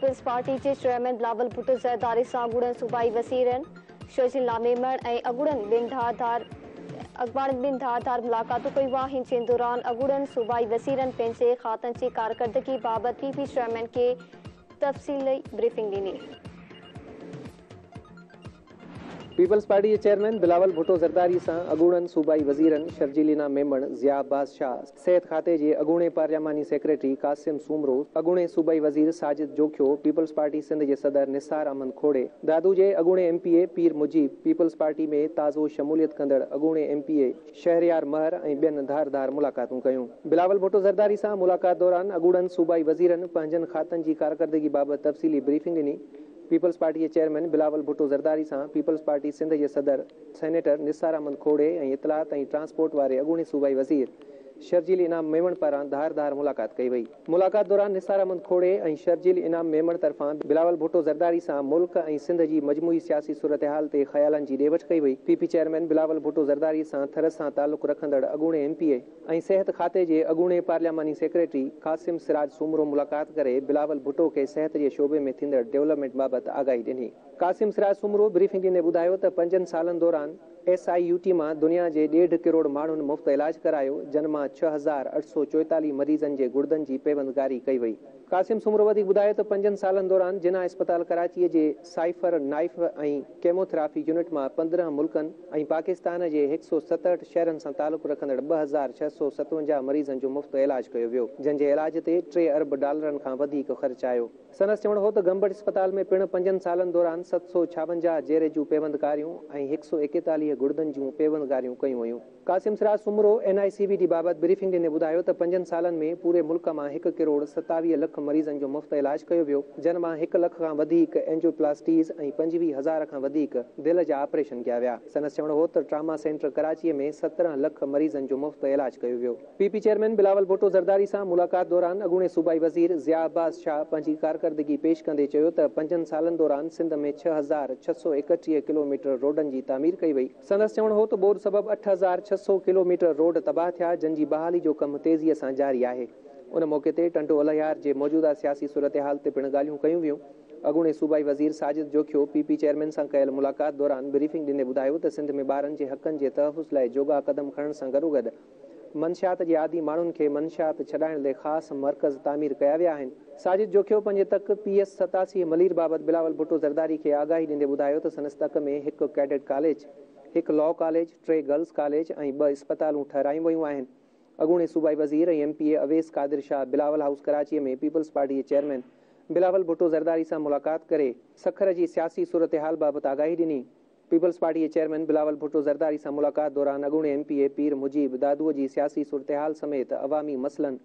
Peoples party जे chairman Bilawal Bhutto Zardari सां अॻूणनि सूबाई वज़ीरनि शर्जीला मेमण ऐं अॻूणनि ॿिनि धार धार अॻवाणनि ॿिनि धार धार मुलाक़ातूं कयूं आहिनि, जंहिं दौरान अॻूणनि सूबाई वज़ीरनि पंहिंजे खातनि जी कारकर्दगी बाबति पी पी चेयरमैन खे तफ़सीली ब्रीफिंग ॾिनी। पीपल्स पार्टी जे चेयरमैन बिलावल भुट्टो ज़रदारी सां अॻूणनि सूबाई वज़ीरनि शर्जीलिना मेमण, ज़िया अब्बास शाह, सिहत खाते जे अॻूणे पार्लियामानी सेक्रेटरी कासिम सूमरो, अॻूणे सूबाई वज़ीर साजिद जोखियो, पीपल्स पार्टी सिंध जे सदर निसार अहमद खोड़े, दादू जे अॻूणे M P A Pir Mujeeb, Peoples Party में ताज़ो शमूलियत कंदड़ अॻूणे एम पी ए शहरियार महर ऐं ॿियनि धार धार मुलाक़ातूं कयूं। बिलावल भुट्टो ज़रदारी सां मुलाक़ात दौरान अॻूणनि सूबाई वज़ीरनि पंहिंजनि खातनि जी कारकर्दगी बाबति तफ़सीली ब्रीफिंग ॾिनी। पीपल्स पार्टी के चेयरमैन बिलावल भुट्टो ज़रदारी सां पीपल्स पार्टी सिंध के सदर सेनेटर निसार अहमद खोड़े ऐं इतलात ऐं ट्रांसपोर्ट वारे अॻूणे सूबाई वज़ीर शर्जील इनाम मेमण पारां धार धार मुलाक़ात कई वई। मुलाक़ात दौरान निसार अहमद खोड़े ऐं शर्जील इनाम मेमण तरफ़ां बिलावल भुट्टो ज़रदारी सां मुल्क ऐं सिंध जी मजमूई सियासी सूरत हाल ते ख़यालनि जी ॾे वठ कई वई। P P chairman Bilawal Bhutto Zardari सां थर सां तालुक़ रखंदड़ अॻूणे एम पी ए ऐं सिहत खाते जे अॻूणे पार्लियामानी सेक्रेटरी कासिम सिराज सूमरो मुलाक़ात करे बिलावल भुट्टो खे सिहत जे शोबे में थींदड़ डेवलपमेंट बाबति आगाही ॾिनी। कासिम सिराज सूमरो ब्रीफिंग ॾींदे ॿुधायो त 5 सालनि दौरान एस I U T मां दुनिया जे 1.5 करोड़ माण्हुनि मुफ़्त इलाज करायो, जन मां 6844 मरीज़नि जे गुर्दनि जी पेवंदगारी कई वई। कासिम सूमरो वधीक ॿुधायो त 5 सालनि दौरान जिना अस्पताल कराचीअ जे साइफर नाइफ ऐं केमोथेरापी यूनिट मां 15 मुल्कनि ऐं पाकिस्तान जे 167 शहरनि सां तालुक़ रखंदड़ 2657 मरीज़नि जो मुफ़्त इलाज कयो वियो, जंहिंजे इलाज ते 3 अरब डॉलरनि खां वधीक ख़र्च आयो। संदसि चवणु हो त गंबट अस्पताल में पिणु 5 सालनि दौरान 756 जेरे जूं पेवंदकारियूं ऐं 141 गुर्दनि जूं पेवंदगारियूं कयूं वयूं। Qasim Siraj Soomro N I C V D बाबति ब्रीफिंग ॾींदे ॿुधायो त 5 सालनि में पूरे मुल्क मां 1 करोड़ 27 लख मरीज़नि जो मुफ़्त इलाज कयो वियो, जन मां 1 लख खां वधीक एंजियोप्लास्टीज़ ऐं 25,000 खां वधीक दिलि जा ऑपरेशन कया विया। संदसि चवणु हो त ट्रामा सेंटर कराचीअ में 17 लख मरीज़नि जो मुफ़्त इलाज कयो वियो। P P chairman Bilawal Bhutto Zardari सां मुलाक़ात दौरान अॻूणे सूबाई वज़ीर ज़िया अब्बास शाह पंहिंजी कारकर्दगी पेश कंदे चयो त 5 सालनि दौरान सिंध में 6631 किलोमीटर रोडनि जी तामीर कई वई। संदसि चवणु हो त बोर सबबु 8600 किलोमीटर रोड तबाह थिया, जन जी बहाली जो कमु तेज़ीअ सां जारी आहे। उन मौक़े ते टंडो अलहियार जे मौजूदा सियासी सूरत हाल ते पिणु ॻाल्हियूं कयूं वियूं। अॻूणे सूबाई वज़ीर Sajid Jokhio P P chairman सां कयल मुलाक़ात दौरान ब्रीफिंग ॾींदे ॿुधायो त सिंध में ॿारनि जे हक़नि जे तहफ़ुज़ लाइ जोगा कदम खणण सां गॾोगॾु मंशियात जे आदी माण्हुनि खे मंशियात छॾाइण लाइ ख़ासि मर्कज़ तामीर कया विया आहिनि। साजिद जोखियो पंहिंजे तक पी एस 87 मलीर बाबति बिलावल भुट्टो ज़रदारी खे आगाही ॾींदे ॿुधायो त संदसि तक में 1 cadet college, 1 law college, 3 girls college ऐं 2 अस्पतालूं ठहिरायूं वयूं आहिनि। अॻूणे सूबाई वज़ीर ऐं M P A Awais Qadir Shah Bilawal house कराचीअ में पीपल्स पार्टी जे चेयरमैन बिलावल भुट्टो ज़रदारी सां मुलाक़ात करे सखर जी सियासी सूरत हाल बाबति आगाही ॾिनी। पीपल्स पार्टी जे चेयरमैन बिलावल भुट्टो ज़रदारी सां मुलाक़ात दौरान अॻूणे एम पी ए पीर मुजीब दादूअ जी सियासी सूरत हाल समेत अवामी मसइलनि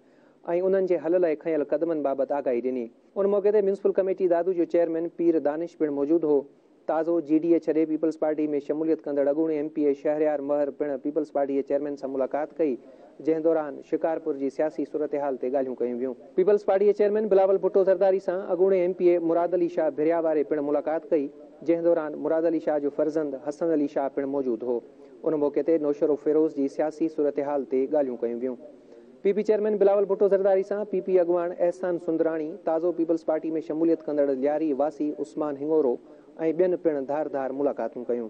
ऐं उन्हनि जे हल लाइ खयलु क़दमनि बाबति आगाही ॾिनी। उन मौक़े ते म्यूनिसिपल कमेटी दादू जो चेयरमैन पीर दानिश पिणु मौजूदु हो। ताज़ो जी डी ए छॾे पीपल्स पार्टी में शमूलियत कंदड़ अॻूणे एम पी ए शहरियार महर पिणु पीपल्स पार्टी जे चेयरमैन सां मुलाक़ात कई, जंहिं दौरान शिकारपुर जी सियासी सूरत हाल ते ॻाल्हियूं कयूं वियूं। पीपल्स पार्टी जे चेयरमैन बिलावल भुट्टो ज़रदारी सां अॻूणे M P A Murad Ali Shah Bhiria वारे पिणु मुलाक़ात कई, जंहिं दौरान मुराद अली शाह जो फर्ज़ंद हसन अली शाह पिणु मौजूदु हो। उन मौक़े ते नौशहरो फिरोज़ जी सियासी सूरत हाल ते ॻाल्हियूं कयूं वियूं। P P chairman Bilawal Bhutto Zardari सां पी पी अॻवान एहसान सुंदराणी, ताज़ो पीपल्स पार्टी में शमूलियत कंदड़ लियारी वासी उस्मान हिंगोरो ऐं ॿियनि पिणु धार धार मुलाक़ातूं कयूं।